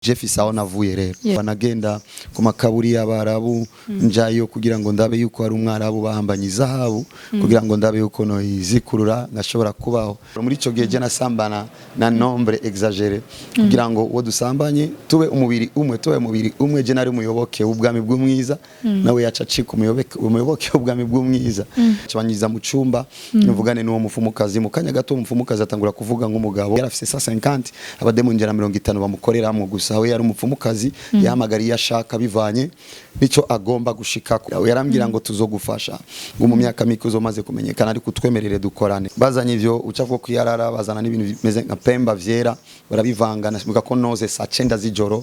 Jeff sawa navuye rero banagenda ku makaburi y'abarabu, njayo kugira ngo ndabe yuko hari umwarabu bahambanye izahabu, kugira ngo ndabe yuko noyizikurura ngashobora kubaho. Muri ico gihe je nasambana na nombre exagéré kugira ngo uwo dusambanye tube umubiri umwe, tube umubiri umwe. Je nari umuyoboke w'ubwami bw'umwiza, nawe yaca acika umuyoboke w'ubwami bw'umwiza. Banyiza mu cumba nuvugane n'uwo mufumukazi. Mu kanya gato umufumukazi atangura kuvuga nk'umugabo. Yari afise 150 abademoni 150 bamukoreramwo gusa. We yari umupfumukazi, yahamagara iyo ashaka bivanye nico agomba gushikako. Yarambwira ngo tuzogufasha, ngo mu myaka mike uzomaze kumenyekana, ariko utwemerere dukorane. Bazanye ivyo ucavuga kwiyarara, bazana n'ibintu bimeze nka pemba vyera, barabivanga. Nashimuka ko noze saa 9 z'ijoro.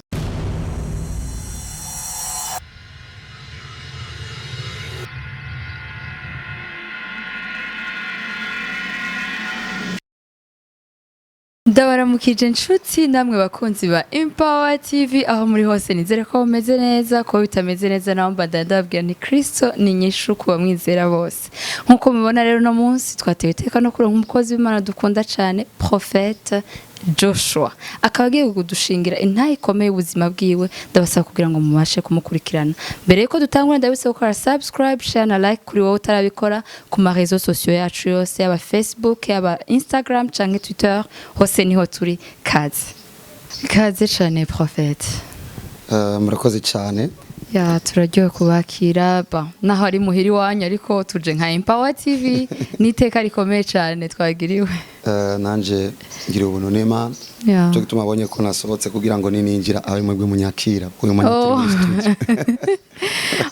Ndabaramukije inshuti namwe bakunzi ba Empower TV aho muri hose, nizere ko mumeze neza. Ko bitameze neza naho mbandanya ndababwira ni Kristo ni inyishu ku bamwizera bose. Nkuko mubibona rero, uno munsi twatewe iteka no kuronka umukozi w'Imana dukunda cyane, Prophète Joshua, akaba agiye kudushingira intahe ikomeye y'ubuzima bwiwe. Ndabasaba kugira ngo mubashe kumukurikirana. Mbere yuko dutangura, ndabisaba gukora subscribe, share na like kuri wowe utarabikora ku ma réseaux sociaux yacu yose, yaba Facebook, yaba Instagram canke Twitter, hose niho turi. Kaze, kaze cane, Prophète. Murakoze cyane. Ya, turaryohe kubakira ba naho ari muhiri wanyu, ariko tuje nka Empower TV, n'iteka rikomeye cyane twagiriwe. Nanje ngira ubuntu n'Imana. Cyo gituma abonye ko nasohotse kugira ngo nininjira abe mwebwe munyakira uyu mwanya turi muri studio.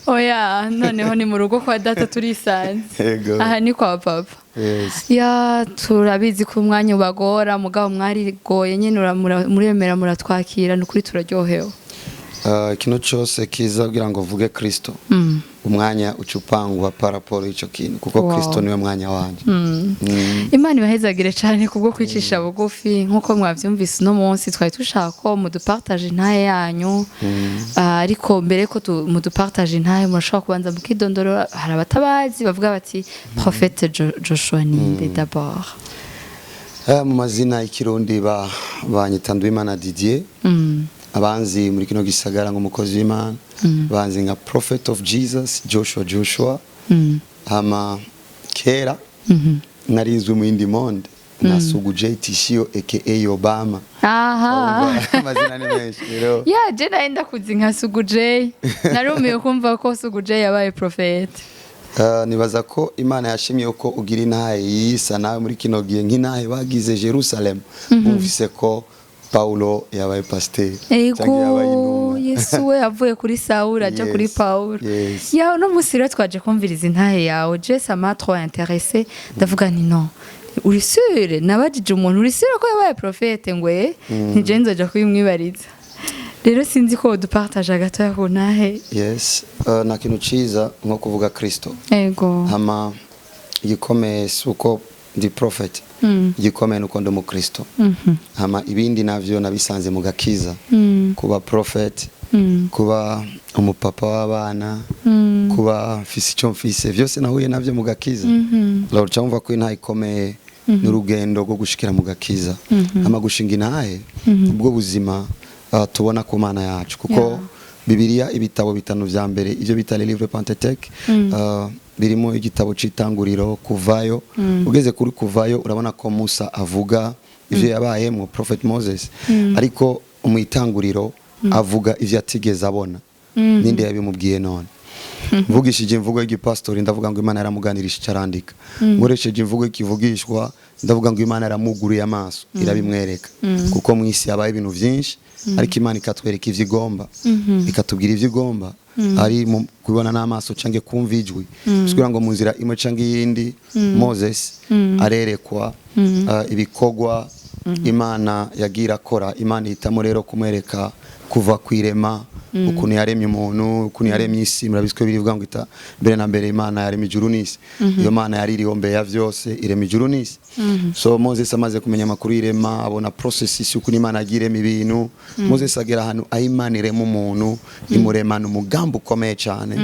Oya, noneho ni mu rugo kwa data, turisanze. Yego. Aha ni kwa papa. Yes. Ya, turabizi ko umwanya ubagora, mugabo mwarigoye nyine muremera muratwakira, ni ukuri turaryohewe. Ikintu cyose kiza kugira ngo uvuge Kristo, umwanya uca upangwa par rapport y'ico kintu, kuko Kristo niwe mwanya wanje. Imana ibahezagire cyane kubwo kwicisha bugufi. Nk'uko mwabyumvise, uno munsi twari dushaka ko mudupartage intahe yanyu. Ah, ariko mbere ko mudupartage intahe, murashobora kubanza mukidondora. Hari abatabazi bavuga bati: "Prophète Joshua ninde d'abord?" Mu mazina y'ikirundi banyita Nduwimana Didier. Abanzi muri kino gisagara nk'umukozi w'Imana banzi nka Prophet of Jesus Joshua Joshua. Hama kera narizwe mu yindi monde nka Sugu J Tishio aka Obama. Amazina ni menshi rero. Ya, je nawe ndakuzi nka Sugu J. Narumiwe kumva ko Sugu J yabaye prophète. Nibaza ko Imana yashimye ko ugira intahe yisa nawe muri kino gihe, nk'intahe bagize Jerusalem bumvise ko Paulo yabaye pasiteri canke yabaye Ego. intumwa. Yesu we avuye kuri Sawuli aja kuri Paulo. Ya, uno munsi rero twaje kumviriza intahe yawe. Je, ça m'a trop intéressé. Ndavuga nti: "Non, uri sûr?" Nabajije umuntu: "Uri sûr ko yabaye prophète?" Ngo ntije nzoja kubimwibariza. Rero sinzi ko dupartage gatoya ku ntahe. Yes, nta kintu ciza nko kuvuga Kristo. Hama igikomeye si uko ndi prophet, igikomeye nuko ndi umukristo. Hama ibindi navyo nabisanze mu gakiza: kuba prophet, kuba umupapa w'abana, kuba mfise icyo mfise, vyose nahuye navyo mu gakiza. Lord, cyumva ko intahe ikomeye n'urugendo rwo gushikira mu gakiza. Hama gushinga intahe ubwo buzima, tubona ku Mana yacu, kuko Bibiliya, ibitabo bitanu vya mbere, ivyo bita les livres Pentateuque, birimo igitabo c'itanguriro, Kuvayo. Ugeze kuri Kuvayo, urabona ko Musa avuga ivyo yabayemwo, Prophet Moses, ariko mu itanguriro avuga ivyo atigeze abona. Ninde yabimubwiye? None mvugishije imvugo y'igipasitori, ndavuga ngo Imana yaramuganirije icarandika. Nkoresheje imvugo y'ikivugishwa, ndavuga ngo Imana yaramuguriye amaso irabimwereka, kuko mu isi habaye ibintu byinshi, ariko Imana ikatwereka ivyo igomba, ikatubwira ivyo igomba, ari mu kubibona n'amaso canke kumva ijwi. Kugira ngo mu nzira imwe canke iyindi, Moses arerekwa ibikorwa Imana yagiye irakora. Imana ihitamo rero kumwereka kuva ku irema, ukuntu yaremye umuntu, ukuntu yaremye isi. Murabizi ko birivuga ngo ita mbere na mbere Imana yaremye ijuru n'isi. Iyo Mana yari iriho mbere ya vyose, irema ijuru n'isi. So Moses amaze kumenya amakuru y'irema, abona processes ukuntu Imana yagiye irema ibintu. Moses agera ahantu aho Imana irema umuntu, imuremana umugambi ukomeye cyane,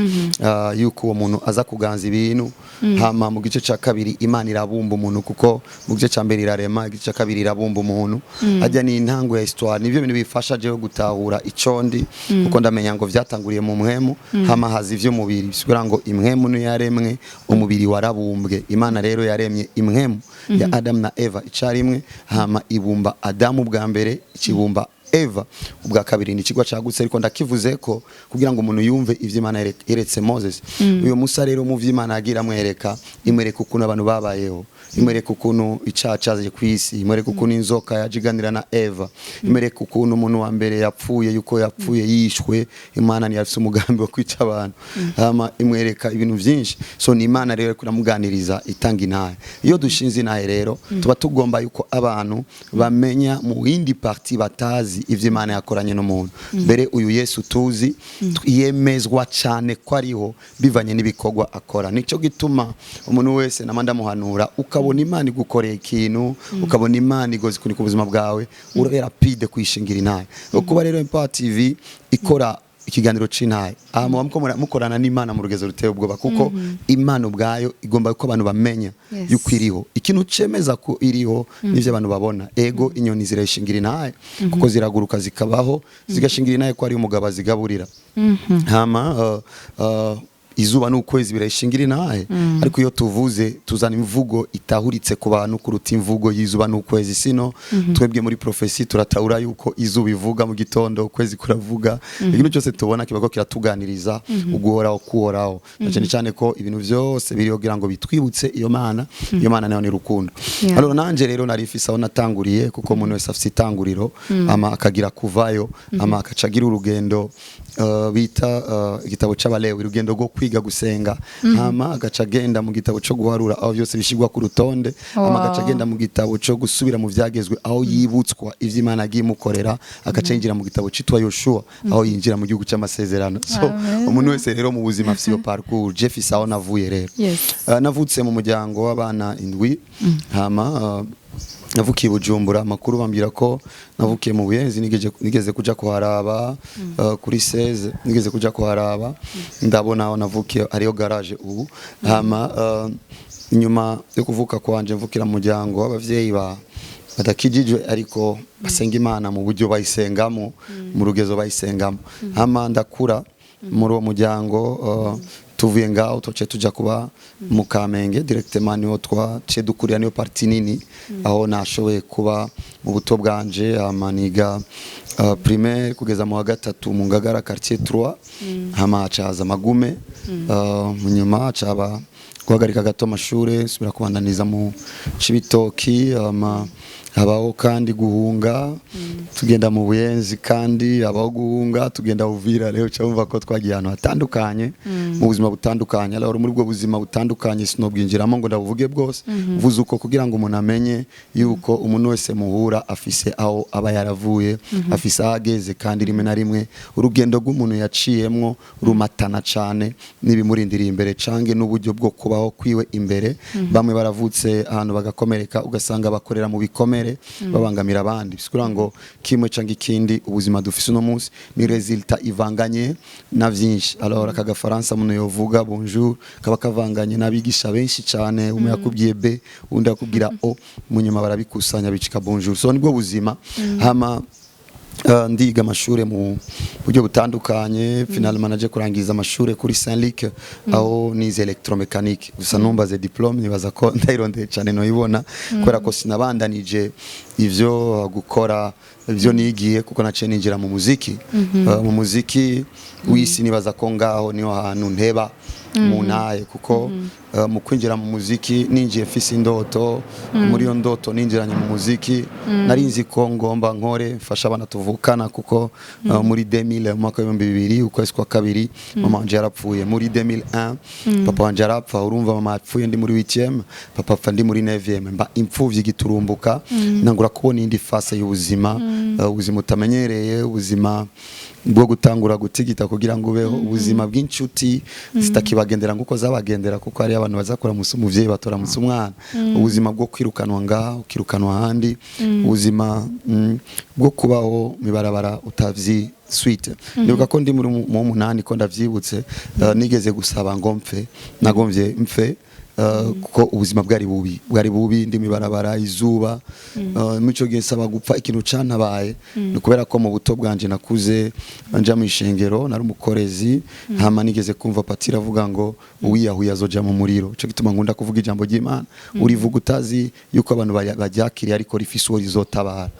yuko uwo muntu aza kuganza ibintu. Hama mu gice cya kabiri Imana irabumba umuntu, kuko mu gice cya mbere irarema, igice cya kabiri irabumba umuntu. Hajya ni intango ya histoire, nivyo bintu bifasha jewe gutahura. gutahura ico ndi, kuko ndamenya ngo vyatanguriye mu mpwemu, hama haza ivy'umubiri. Bisigura ngo impwemu niyo yaremwe, umubiri warabumbwe. Imana rero yaremye impwemu ya Adam na Eva icarimwe, hama ibumba Adamu bwa mbere, ikibumba Eva ubwa kabiri. Ni ikigwa cagutse, ariko ndakivuze ko kugira ngo umuntu yumve ivyo Imana yeretse Moses. Uyo Musa rero, mu vy'Imana yagira amwereka, imwereka ukuntu abantu babayeho, imwereka ukuntu icaha caje ku isi, imwereka ukuntu inzoka yajiganira na Eva, imwereka ukuntu umuntu wa mbere yapfuye, yuko yapfuye yishwe, Imana ntiyafise umugambi wo kwica abantu. Hama imwereka ibintu vyinshi. So ni Imana rero kuramuganiriza, itanga intahe. Iyo dushinze intahe rero, tuba tugomba yuko abantu bamenya mu yindi partie batazi ivyo Imana yakoranye n'umuntu mbere. Uyu Yesu tuzi yemezwa cyane ko ariho bivanye n'ibikorwa akora. Nicyo gituma umuntu wese nama ndamuhanura: ukabona Imana igukoreye ikintu, ukabona Imana igoze kunika ubuzima bwawe, urabe rapide kwishingira intahe. Kuba rero Empower TV ikora ikiganiro c'intahe, aha muba mukorana n'Imana mu rugezo ruteye ubwoba, kuko Imana ubwayo igomba ko abantu bamenya yuko iriho. Ikintu cemeza ko iriho nivyo abantu babona. Ego, inyoni zirayishingira intahe kuko ziraguruka, zikabaho, zigashingira intahe ko ari umugabo azigaburira. Hama izuba n'ukwezi birayishingira intahe. Ariko iyo tuvuze, tuzana imvugo itahuritse ku bantu kuruta imvugo y'izuba n'ukwezi. Sino twebwe muri prophétie turatahura yuko izuba ivuga mu gitondo, ukwezi kuravuga, ikintu cyose tubona kiba ko kiratuganiriza uguhoraho kuhoraho, na cyane cyane ko ibintu byose biriho kugira ngo bitwibutse iyo Mana. Iyo Mana nayo ni rukundo. Alors nanje rero nari mfise aho natanguriye, kuko umuntu wese afise itanguriro, ama akagira kuvayo, ama akaca agira urugendo bita igitabo c'Abalewi, urugendo rwo kwiga gusenga, hama agaca agenda mu gitabo co guharura, aho byose bishigwa ku rutonde, hama agaca agenda mu gitabo co gusubira mu vyagezwe, aho yibutswa ivyo Imana yagiye imukorera, agaca yinjira mu gitabo citwa Yoshua, aho yinjira mu gihugu c'amasezerano. So Amen. umuntu wese rero mu buzima afise iyo parcours. Je mfise aho navuye rero. Navutse mu muryango w'abana indwi. Hama navukiye i Bujumbura. Amakuru bambwira ko navukiye mu Buyenzi. Nigeze kuja kuharaba kuri 16, nigeze kuja kuharaba, ndabona aho navukiye hariyo garage ubu. Hama inyuma yo kuvuka kwanje, mvukira mu muryango w'abavyeyi ba badakijijwe, ariko basenga Imana mu buryo bayisengamo, mu rugezo bayisengamo. Hama ndakura muri uwo muryango. Tuvuye ngaho, tuce tuja kuba mu Kamenge directement, niho twaciye dukurira, niyo partie nini aho nashoboye kuba mu buto bwanje. Hama niga primaire kugeza mu wa gatatu mu Ngagara, quartier 3. Hama haca haza amagume. Mu nyuma haca haba guhagarika gato amashure, subira kubandaniza mu Cibitoki. Hama habaho kandi guhunga, tugenda mu Buyenzi, kandi habaho guhunga, tugenda Uvira. Rero cyumva ko twagiye ahantu hatandukanye, mu buzima butandukanye. Alors muri ubwo buzima butandukanye, sinobwinjiramo ngo ndabuvuge bwose, vuze uko kugira ngo umuntu amenye yuko umuntu wese muhura afise aho aba yaravuye, afise aho ageze, kandi rimwe na rimwe urugendo rw'umuntu yaciyemwo rumatana cane n'ibimurindiriye imbere cange n'uburyo bwo kubaho kwiwe imbere. Bamwe baravutse ahantu bagakomereka, ugasanga bakorera mu bikomere, babangamira abandi. Bisigura ngo kimwe canke ikindi, ubuzima dufise uno munsi ni résultat ivanganye na vyinshi. Alors aka gafaransa umuntu yovuga bonjour kaba kavanganye n'abigisha benshi cane. Umwe yakubwiye B, undi akubwira O, mu nyuma barabikusanya bicika bonjour. So nibwo buzima. Hama ndiga amashure mu buryo butandukanye. Finalement naje kurangiza amashure kuri Saint Luc, aho nize électromécanique. Gusa numbaze diplôme, nibaza ko ndayirondeye cyane noyibona, kubera ko sinabandanije ivyo gukora ivyo nigiye, kuko naciye ninjira mu muziki. Mu muziki w'isi, nibaza ko ngaho niho hantu nteba mu ntaye, kuko mu kwinjira mu muziki ninjiye mfise indoto. Muri iyo ndoto ninjiranye mu muziki, nari nzi ko ngomba nkore mfasha abana tuvukana, kuko muri 2000, mu mwaka w'2000, ukwezi kwa kabiri, mama wanje yarapfuye. Muri 2001 papa wanje yarapfa. Urumva, mama yapfuye ndi muri 8e, papa apfa ndi muri 9e. Mba imfuvyi giturumbuka, nangura kubona indi face y'ubuzima, ubuzima utamenyereye, ubuzima bwo gutangura gutigita kugira ngo ubeho, ubuzima bw'inshuti zitakibagendera nguko zabagendera, kuko hari abantu bazakora musi umuvyeyi batora musi umwana, ubuzima bwo kwirukanwa ngaha, ukirukanwa ahandi, ubuzima bwo kubaho mibarabara utavyi suite. Ndibuka ko ndi muri mu munani, ko ndavyibutse, nigeze gusaba ngo mpfe, nagomvye mpfe. Kuko ubuzima bwari bubi, bwari bubi, ndi mibarabara, izuba. Muri ico gihe nsaba gupfa. Ikintu cantabaye ni kubera ko mu buto bwanje nakuze nja mu ishengero, nari umukorezi. Hama nigeze kumva patiri avuga ngo uwiyahuye azoja mu muriro. Ico gituma nkunda kuvuga ijambo ry'Imana. Urivuga utazi yuko abantu baryakiriye, ariko rifise uwo rizotabara.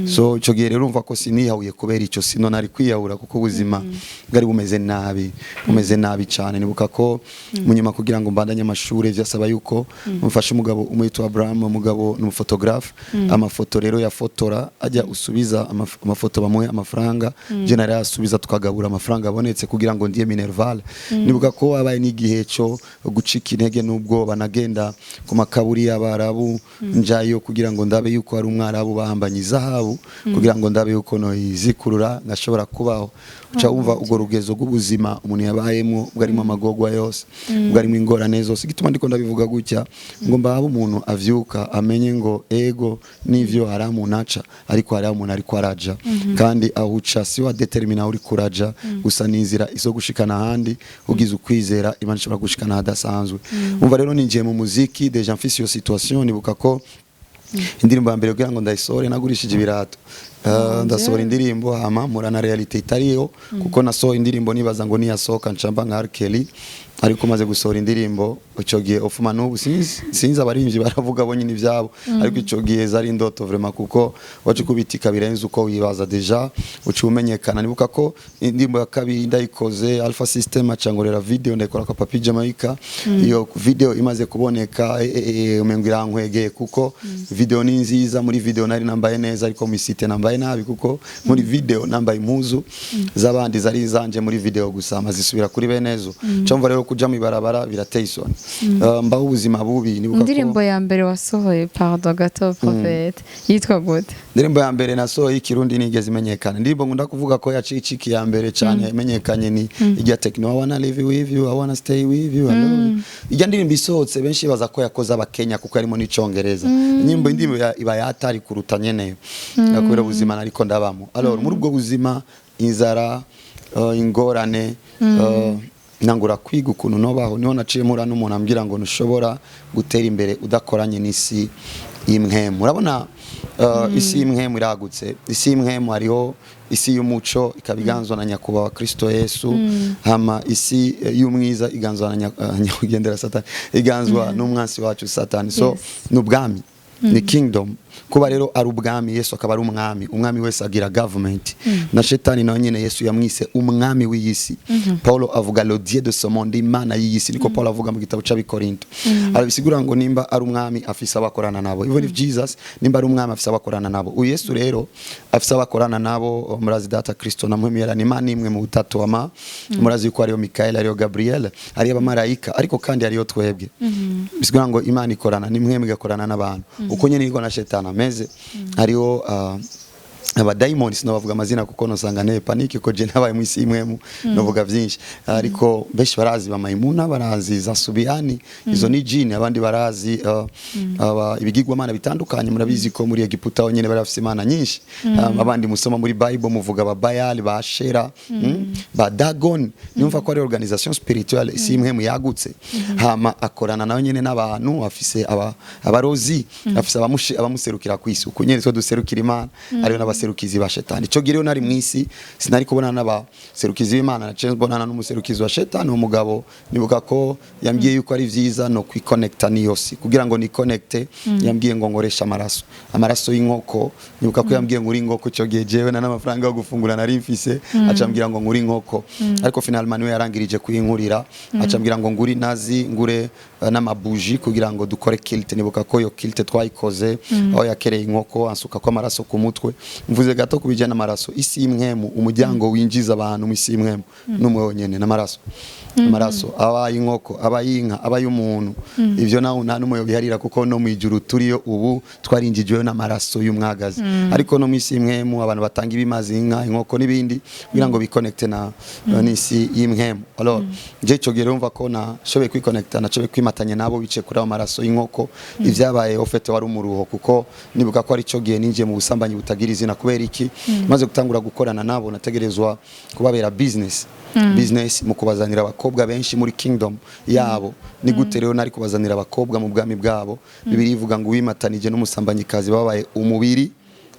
So ico gihe rero urumva ko siniyahuye kubera ico, sino nari kwiyahura, kuko ubuzima bwari bumeze nabi, bumeze nabi cyane. Nibuka ko mu nyuma, kugira ngo mbandanye amashuri, vyasaba yuko mufashe umugabo umwe witwa Abraham. Umugabo ni umuphotographe. Amafoto rero yafotora ajya usubiza amafoto, bamuhe amafaranga, je nari asubiza, tukagabura amafaranga abonetse kugira ngo ndiye minerval. Nibuka ko habaye n'igihe cyo gucika intege n'ubwoba. Nagenda ku makaburi y'Abarabu, njayo kugira ngo ndabe yuko hari umwarabu bahambanye izahabu, kugira ngo ndabe yuko noyizikurura ngashobora kubaho. Uca wumva urwo rugezo rw'ubuzima umuntu yabayemo, bwarimo amagorwa yose, bwarimo ingorane zose. Igituma ndiko ndabivuga gutya, ngo mbabe umuntu avyuka amenye ngo ego, nivyo, hari aho umuntu aca, ariko hari aho umuntu ariko araja, kandi aho uca si wa determina aho uriko uraja gusa, ni inzira izo gushikana ahandi. Ugize ukwizera, Imana ishobora gushikana ahadasanzwe. Umva rero, ninjiye mu muziki déjà mfise iyo situation. Nibuka ko indirimbo ya mbere, kugira ngo ndayisohore, nagurishije ibirato. Ndasohora indirimbo, hama mpura na réalité itariyo, kuko nasohoye indirimbo nibaza ngo niyasohoka ncamba nka R. Kelly. Ariko maze gusohora indirimbo ico gihe, ofuma n'ubu sinzi, abarimvyi baravuga bo nyine ivyabo, ariko ico gihe zari indoto vraiment, kuko waje kubitika birenze uko wibaza. Déjà uci umenyekana. Nibuka ko indirimbo ya kabiri ndayikoze, Alpha System acangorera video, ndayikora kwa Papi Jamaica. Iyo video imaze kuboneka, umengo irankwegeye, kuko video ni nziza. Muri video nari nambaye neza, ariko mu site nambaye nabi, kuko muri video nambaye impuzu z'abandi zari zanje muri video gusa, mazisubira kuri benezo. Cyumva rero kuja mu ibarabara birateye isoni. Mbaho ubuzima bubi. Nibuka ko Indirimbo ya mbere wasohoye, pardon gato prophète, yitwa gute? Indirimbo ya mbere nasohoye y'ikirundi nigeze imenyekana, indirimbo nkunda kuvuga ko yaciye icika iya mbere cyane imenyekanye, ni ijya Tekno, "I wanna live with you, I wanna stay with you, I love you". Ijya ndirimbo isohotse, benshi baza ko yakoze Abakenya, kuko harimo n'Icongereza. Indirimbo iba yatari kuruta nyeneyo, kubera ubuzima nariko ndabamo. Alors muri ubwo buzima, inzara, ingorane, nangura kwiga ukuntu nobaho. Niho naciye mpura n'umuntu ambwira ngo ntushobora gutera imbere udakoranye n'isi y'imwemu. Urabona, isi y'imwemu iragutse. Isi y'imwemu, hariho isi y'umuco, ikaba iganzwa na Nyakubahwa Kristo Yesu. Hama isi y'umwiza iganzwa na nyakwigendera Satani, iganzwa n'umwansi wacu Satani. So ni ubwami, ni kingdom. Kuba rero ari ubwami, Yesu akaba ari umwami, umwami wese agira government. Na Shetani nawe nyine Yesu yamwise umwami w'iyi si. Paulo avuga "le dieu de ce monde", imana y'iyi si, niko Paulo avuga mu gitabo c'Abikorinto. Arabisigura ngo nimba ari umwami, afise abakorana nabo. Even if Jesus nimba ari umwami, afise abakorana nabo. Uyu Yesu rero afise abakorana nabo. Murazi Data, Kristo na Mpwemu, ni Imana imwe mu butatu. Ama murazi yuko hariyo Mikael, hariyo Gabriel, hariyo abamarayika, ariko kandi hariyo twebwe. Bisigura ngo Imana ikorana nimwe, igakorana n'abantu. Uko nyene niko na Shetani ameze. Hariho abadayimoni, sinabavuga amazina kuko nosanga ne panique, ko je nabaye mu isi imwemu, novuga vyinshi. Ariko benshi barazi ba Maimuna, barazi za Subiyani, izo ni jini. Abandi barazi ibigirwamana bitandukanye. Murabizi ko muri Egiputa ho nyene bari bafise imana nyinshi. Abandi musoma muri Bible, muvuga ba Bayali, ba Ashera, ba Dagon. Nimva ko ari organisation spirituelle, isi imwe yagutse. Hama akorana nayo nyene n'abantu, afise abarozi, afise abamuserukira ku isi. Uko nyene twe duserukira Imana, ariyo n'abaserukizi ba Shetani. Ico gihe rero nari mu isi, sinari kubona n'abaserukizi b'Imana, naciye mbonana n'umuserukizi wa Shetani. Umugabo nibuka ko yambwiye yuko ari vyiza no kwiconnecta n'iyo si. Kugira ngo niconnecte, yambwiye ngo nkoreshe amaraso, amaraso y'inkoko. Nibuka ko yambwiye ngo uri inkoko. Ico gihe jewe na n'amafaranga yo gufungura nari mfise, acambwira ngo nguri inkoko, ariko finalement niwe yarangirije kuyinkurira. Acambwira ngo nguri nazi, ngure n'amabuji kugira ngo dukore culte. Nibuka ko iyo culte twayikoze aho yakereye inkoko, ansuka ko amaraso ku mutwe. Mvuze gato ku bijyanye n'amaraso. Isi y'imwemu, umuryango winjiza abantu mu isi y'imwemu n'umwe wonyene, n'amaraso. Amaraso aba ay'inkoko, aba ay'inka, aba ay'umuntu, ivyo nawe nta n'umwe biharira, kuko no mu ijuru turiyo ubu twarinjijeyo n'amaraso y'umwagazi. Ariko no mu isi y'imwemu abantu batanga ibimazi, inka, inkoko n'ibindi, kugira ngo biconnecte na n'isi y'imwemu. Alors je ico gihe urumva ko nashoboye kwiconnecta, nashoboye kwimana. Nimatanye nabo bice kuri ayo maraso y'inkoko. Ivyabaye au fait wari umuruho, kuko nibuka ko ari cyo gihe ninjiye mu busambanyi butagira izina. Kubera iki? Maze gutangura gukorana nabo, nategerezwa kubabera business mu kubazanira abakobwa benshi muri kingdom yabo. Ni gute rero nari kubazanira abakobwa mu bwami bwabo? Bibiliya ivuga ngo uwimatanije n'umusambanyikazi babaye umubiri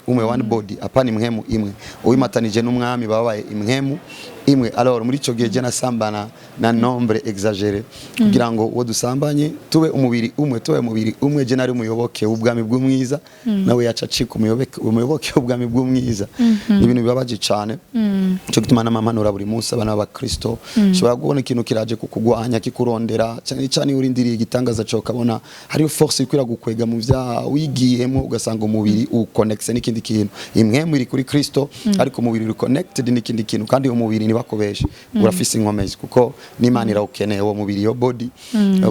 umwe, one body, apana impwemu imwe. Uwimatanije n'umwami babaye impwemu imwe. Alors muri ico gihe je nasambana na nombre exagéré kugira ngo uwo dusambanye tube umubiri umwe, tube umubiri umwe. Je nari umuyoboke w'ubwami bw'umwiza, nawe yaca acika umuyoboke w'ubwami bw'umwiza. Ni ibintu bibabaje cyane. Cyo gituma n'amampanura buri munsi abana b'abakristo. Ushobora kubona ikintu kiraje kukugwanya, kikurondera cyane cyane iyo urindiriye igitangaza cyo, ukabona hariyo force ikwira gukwega mu vyaha wigiyemo, ugasanga umubiri uconnecte n'ikindi kintu. Impwemu iri kuri Kristo, ariko umubiri uri connected n'ikindi kintu. Kandi umubiri, ntibakubeshe, urafise inkomezi, kuko n'Imana irawukeneye uwo mubiri, yo body.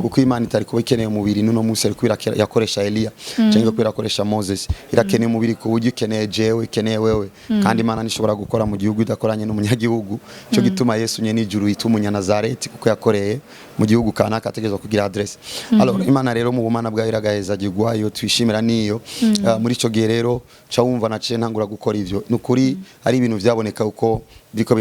Kuko Imana itari kuba ikeneye umubiri n'uno munsi, ariko yakoresha Eliya cyangwa ko irakoresha Moses. Irakeneye umubiri ku buryo ikeneye jewe, ikeneye wewe. Kandi Imana ntishobora gukora mu gihugu idakoranye n'umunyagihugu. Cyo gituma Yesu nyene ijuru yitwa umunyanazareti, kuko yakoreye mu gihugu kanaka, ategerezwa kugira adresse. Alors Imana rero mu bumana bwayo iragaheza gigwa iyo twishimira niyo. Muri ico gihe rero ca wumva naciye ntangura gukora ivyo. Nukuri ari ibintu vyaboneka uko biriko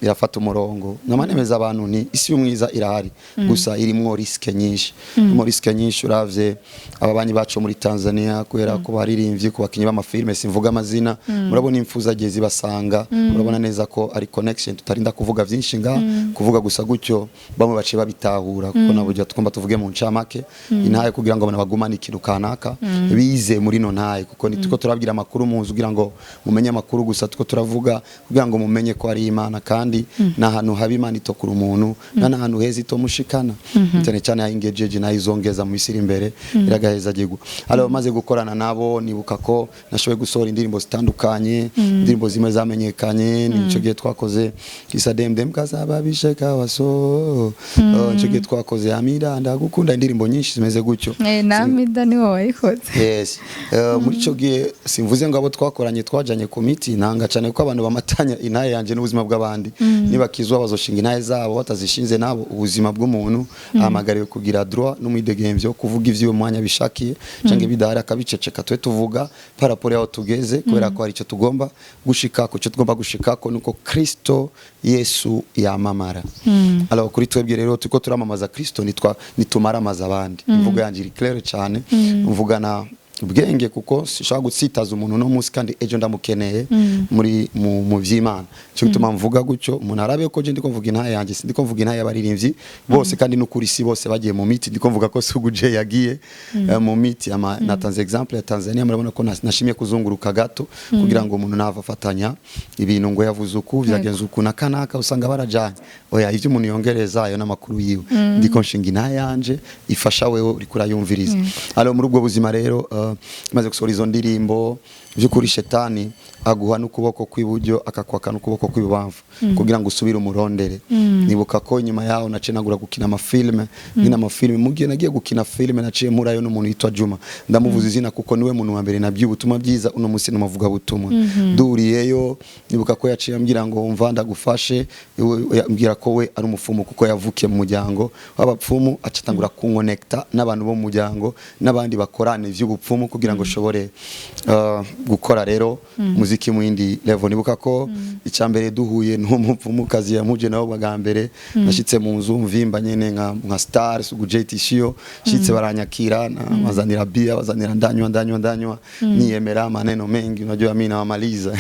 birafata umurongo. Namanemeza abantu ni isi y'umwiza irahari, gusa irimwo risque nyinshi, irimo risque nyinshi. Uravye ababanyi bacu muri Tanzania, kubera ko baririmbye, ku bakinyi b'amafilme, simvuga amazina, murabona impfu zagiye zibasanga. Murabona neza ko ari connection, tutarinda kuvuga vyinshi nga kuvuga gusa gutyo bamwe baciye babitahura, kuko nabo tugomba tuvuge mu ncamake intaye kugira ngo abantu bagumane ikintu kanaka bize muri no ntaye, kuko nituko turabwira amakuru muzi kugira ngo mumenye amakuru gusa, tuko turavuga kugira ngo mumenye ko ari Imana, kandi n'ahantu haba Imana itokura umuntu, n'ahantu heza itomushikana, cyane cyane ayingejeje nayizongeza mu isi iri imbere iragaheza gigwa. Alors maze gukorana nabo, nibuka ko nashoboye gusohora indirimbo zitandukanye, indirimbo zimwe zamenyekanye. Nico gihe twakoze Kisa Demdem kasababishe kawaso. Oh, nico gihe twakoze Amida ndagukunda, indirimbo nyinshi zimeze gutyo. Na Amida niwe wayikoze? Yes. Muri ico gihe simvuze ngo abo twakoranye twajanye ku miti, nanga cyane ko abantu bamatanya intaye yanje n'ubuzima bw'abandi. Nibakizwa bazoshinga intaye zabo, batazishinze nabo ubuzima bw'umuntu ahamagariwe kugira droit n'umwidegemvyo wo kuvuga ivyo mwanya bishakiye canke bidahari akabiceceka. Twe tuvuga par rapport yaho tugeze, kubera ko hari ico tugomba gushikako. Ico tugomba gushikako nuko Kristo Yesu yamamara. Alors kuri twebwe rero turiko turamamaza Kristo, nitwa nitumaramaza abandi. Imvugo yanje iri claire cyane, mvugana ubwenge, kuko sinshobora gutsitaza umuntu no munsi kandi ejo ndamukeneye muri mu vy'Imana. Cyo gituma mvuga gutyo, umuntu arabe ko je ndiko mvuga intaye yanjye, sindiko mvuga intaye y'abaririmbyi bose. Kandi n'ukuri si bose bagiye mu miti. Ndiko mvuga ko Sugu J yagiye mu miti. Ama natanze exemple ya Tanzania. Murabona ko nashimye kuzunguruka gato kugira ngo umuntu nava afatanya ibintu ngo yavuze uku, vyagenze uku na kanaka, usanga barajanye. Oya, ivyo umuntu yongereza ayo n'amakuru yiwe. Ndiko nshinga intaye yanje ifasha wewe uriko urayumviriza. Alors muri ubwo buzima rero, maze gusohora izo ndirimbo, by'ukuri shetani aguha n'ukuboko kw'iburyo akakwaka n'ukuboko kw'ibubamfu kugira ngo usubire umurondere. Nibuka ko nyuma yaho naciye nagura gukina amafilme, nkina amafilme. Mu gihe nagiye gukina filme, naciye mpurayo n'umuntu yitwa Juma. Ndamuvuza izina kuko niwe muntu wa mbere nabwiye ubutumwa bwiza. Uno munsi n'umuvuga butumwa. Duhuriyeyo, nibuka ko yaciye ambwira ngo umva ndagufashe. Ambwira ko we ari umufumu kuko yavukiye mu muryango w'abapfumu, acatangura kunkonekta n'abantu bo mu muryango n'abandi bakorana ivy'ubupfumu kugira ngo shobore gukora rero muziki mu yindi level. Nibuka ko icambere duhuye n'uwo mupfumukazi yampuje nabo bwa mbere, nashitse mu nzu mvimba nyene nka star Sugu J Tishio. Shitse baranyakira, bazanira bia, bazanira, ndanywa, ndanywa, ndanywa, niyemera maneno mengi, unajua mimi nawamaliza.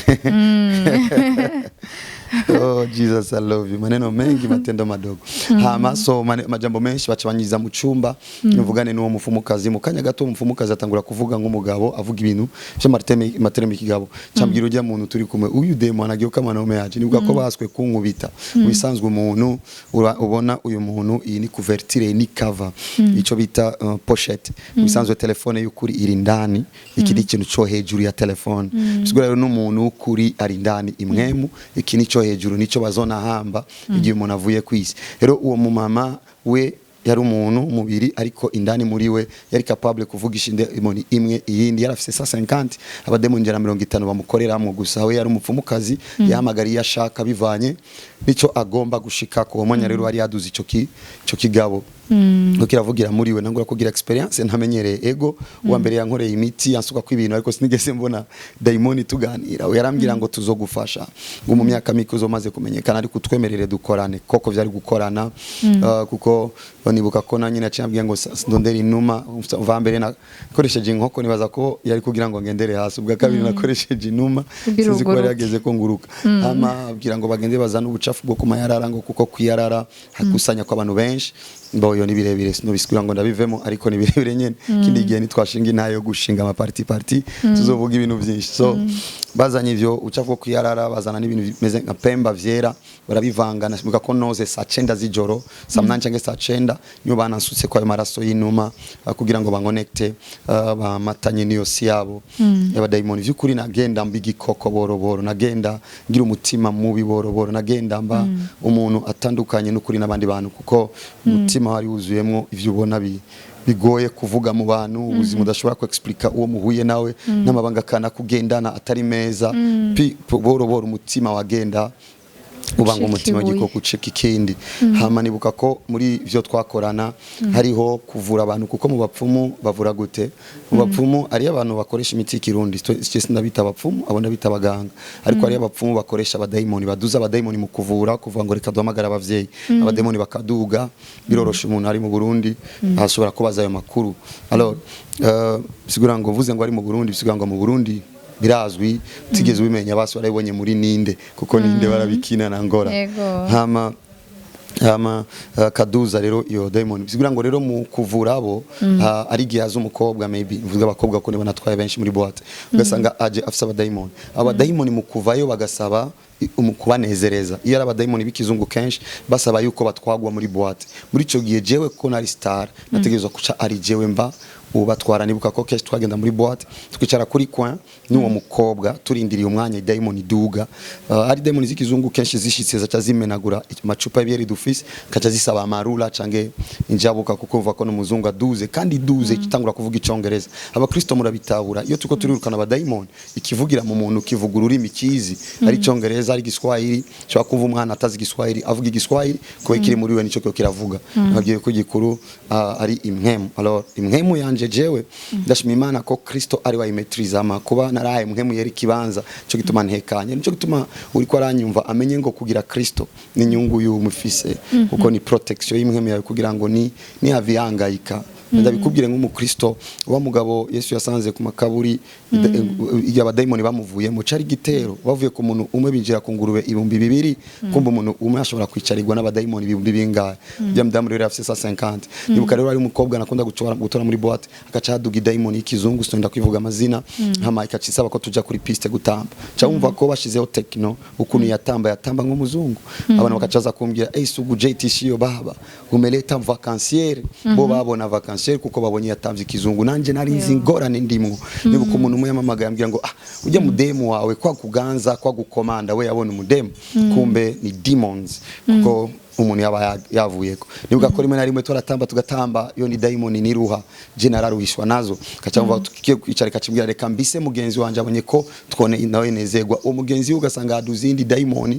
Oh Jesus, I love you. Maneno mengi, matendo madogo. Hama so majambo menshi, baca banyiza mu cumba mvugane n'uwo mufumukazi. Mu kanya gato umufumukazi atangura kuvuga nk'umugabo, avuga ibintu vy'amateme matereme kigabo. Cambwira ujya muntu turi kumwe, uyu demo anageuka mwanaume yaje. Nibuka ko baswe kunkubita. Mu bisanzwe umuntu ubona uyu muntu, iyi ni couverture, iyi ni cover, ico bita pochette. Mu bisanzwe telefone y'ukuri iri ndani, iki ni ikintu co hejuru ya telefone. Bisigura rero n'umuntu w'ukuri ari ndani imwemu, iki nico hejuru, nico bazonahamba igihe umuntu avuye kwisi. Rero uwo mumama we yari umuntu umubiri, ariko indani muri we yari capable kuvugisha indemoni imwe iyindi. Yari afise 150 abademoni 150 bamukoreramo. Gusa we yari umupfumukazi, yahamagara iyo ashaka bivanye nico agomba gushika. Ku mwanya rero yari yaduze ico kigabo. Kuko iravugira muri we. Nangura kugira experience ntamenyereye. Ego, uwa mbere yankoreye imiti, yansuka ko ibintu, ariko sinigeze mbona dayimoni tuganira. We yarambwira ngo tuzogufasha, ngo mu myaka mike uzomaze kumenyekana, ariko utwemerere dukorane. Koko vyari gukorana, kuko nibuka ko na nyine yaciye ambwira ngo ndondere inuma. Uva mbere nakoresheje inkoko, nibaza ko yari kugira ngo ngendere hasi. Ubwa kabiri nakoresheje inuma. Kugira Sinzi ko yari uguruke. yageze ko nguruka. Hama abwira ngo bagende bazane ubucafu bwo kumayarara, ngo kuko kwiyarara hakusanya ko abantu benshi. Mbo yo ni birebire, sinobisigura ngo ndabivemo, ariko ni birebire nyene. Kindi gihe nitwashinga intayo yo gushinga amaparti parti, tuzovuga ibintu byinshi. So bazanye ivyo ucafu bwo kwiyarara, bazana n'ibintu bimeze nka pemba vyera, barabivanga. Nashimuka ko noze saa 9 z'ijoro, saa 8 cyangwa saa 9, niyo banansutse kwa ayo maraso y'inuma, kugira ngo bankonekte, bamatanye n'iyo si yabo y'abadayimoni. Vy'ukuri nagenda mba igikoko boroboro, nagenda ngira umutima mubi boroboro, nagenda mba umuntu atandukanye n'ukuri n'abandi bantu, kuko umutima wari wuzuyemwo ivyo ubona bigoye kuvuga mu bantu, ubuzima udashobora ku expliqua uwo muhuye nawe, n'amabanga kana kugendana atari meza. Boroboro umutima wagenda uba ngo Ucika umutima ibuye. w'igikoko ucika ikindi. Hama nibuka ko muri ivyo twakorana hariho kuvura abantu, kuko mu bapfumu bavura gute? Mu bapfumu ariyo abantu bakoresha imiti y'ikirundi. Sindabita abapfumu, abo ndabita abaganga, ariko hariyo abapfumu bakoresha abadayimoni, baduza abadayimoni mu kuvura, kuvuga ngo reka duhamagare abavyeyi, abadayimoni bakaduga. Biroroshe, umuntu ari mu Burundi ashobora kubaza ayo makuru. Alors, bisigura ngo mvuze ngo ari mu Burundi, bisigura ngo mu Burundi birazwi, utigeze ubimenya basi warabibonye muri ninde, kuko ninde barabikina na ngora. Hama kaduza rero iyo demon, bisigura ngo rero mu kuvura abo, ari igihe aza umukobwa, maybe mvuga abakobwa ko nibo natwaye benshi muri boîte, ugasanga aje afise abadayimoni. Abadayimoni mu kuvayo bagasaba kubanezereza. Iyo ari abadayimoni b'ikizungu, kenshi basaba yuko batwagwa muri boîte. Muri ico gihe jewe ko nari star, nategerezwa kuca ari jewe mba ubatwara. Nibuka ko kenshi twagenda muri boîte, tukicara kuri coin n'uwo mukobwa, turindiriye umwanya dayimoni iduga. Ari dayimoni z'ikizungu, kenshi zishitse zaca zimenagura amacupa y'ibiyeri dufise, kaca zisaba amarula canke injabuka, kuko uva ko n'umuzungu aduze, kandi iduze itangura kuvuga icongereza. Abakristo murabitabura, iyo turiko turirukana abadayimoni, ikivugira mu muntu kivuga ururimi kizi, ari icongereza, ari igiswahili. Ushobora kumva umwana atazi igiswahili avuga igiswahili, kubera kiri muri we nico kiba kiravuga. Nababwiye ko igikuru ari impwemu. Alors impwemu yanje, jewe ndashima Imana ko Kristo ari wayimetriza, ama kuba naraye impwemu yeri kibanza cyo gituma ntekanye. Nico gituma uriko aranyumva amenye ngo kugira Kristo ni inyungu y'umufise, kuko ni protection y'impwemu yawe, kugira ngo ni havihangayika. Ndabikubwire nk'umukristo, wa mugabo Yesu yasanze ku makaburi, igihe abadayimoni bamuvuyemo cari igitero, bavuye ku muntu umwe binjira ku ngurube 2000. Kumva umuntu umwe ashobora kwicarirwa n'abadayimoni ibihumbi bingahe? Ujya mudamu rero afise 150. Nibuka rero ari umukobwa nakunda gutora gutora muri boîte, agaca haduga idayimoni y'ikizungu, sinonda kwivuga amazina. Hama ikaca isaba ko tuja kuri piste gutamba, ca wumva ko bashizeho techno, ukuntu yatamba, yatamba nk'umuzungu. Abantu bakaca baza kumbwira: "Hey, Sugu J Tishio baba umeleta vacanciere." Bo babona vacanciere kuko babonye yatamvye ikizungu. Nanje nari nzi ingorane ndimwo. Nibuka umuntu umwe yamamagaye ambwira ngo: "Ah, ujya mudemu wawe kwa kuganza kwa gukomanda, we yabona umudemu." Kumbe ni demons, kuko umuntu yaba yavuyeko. Nibuka ko rimwe na rimwe twaratamba, tugatamba, iyo ni dayimoni niruha, je nararuhishwa nazo. Kaca mva tukiye kwicara, kacimbwira reka mbise mugenzi wanje abonye ko twone nawe nezegwa. Uwo mugenzi we ugasanga haduze indi dayimoni.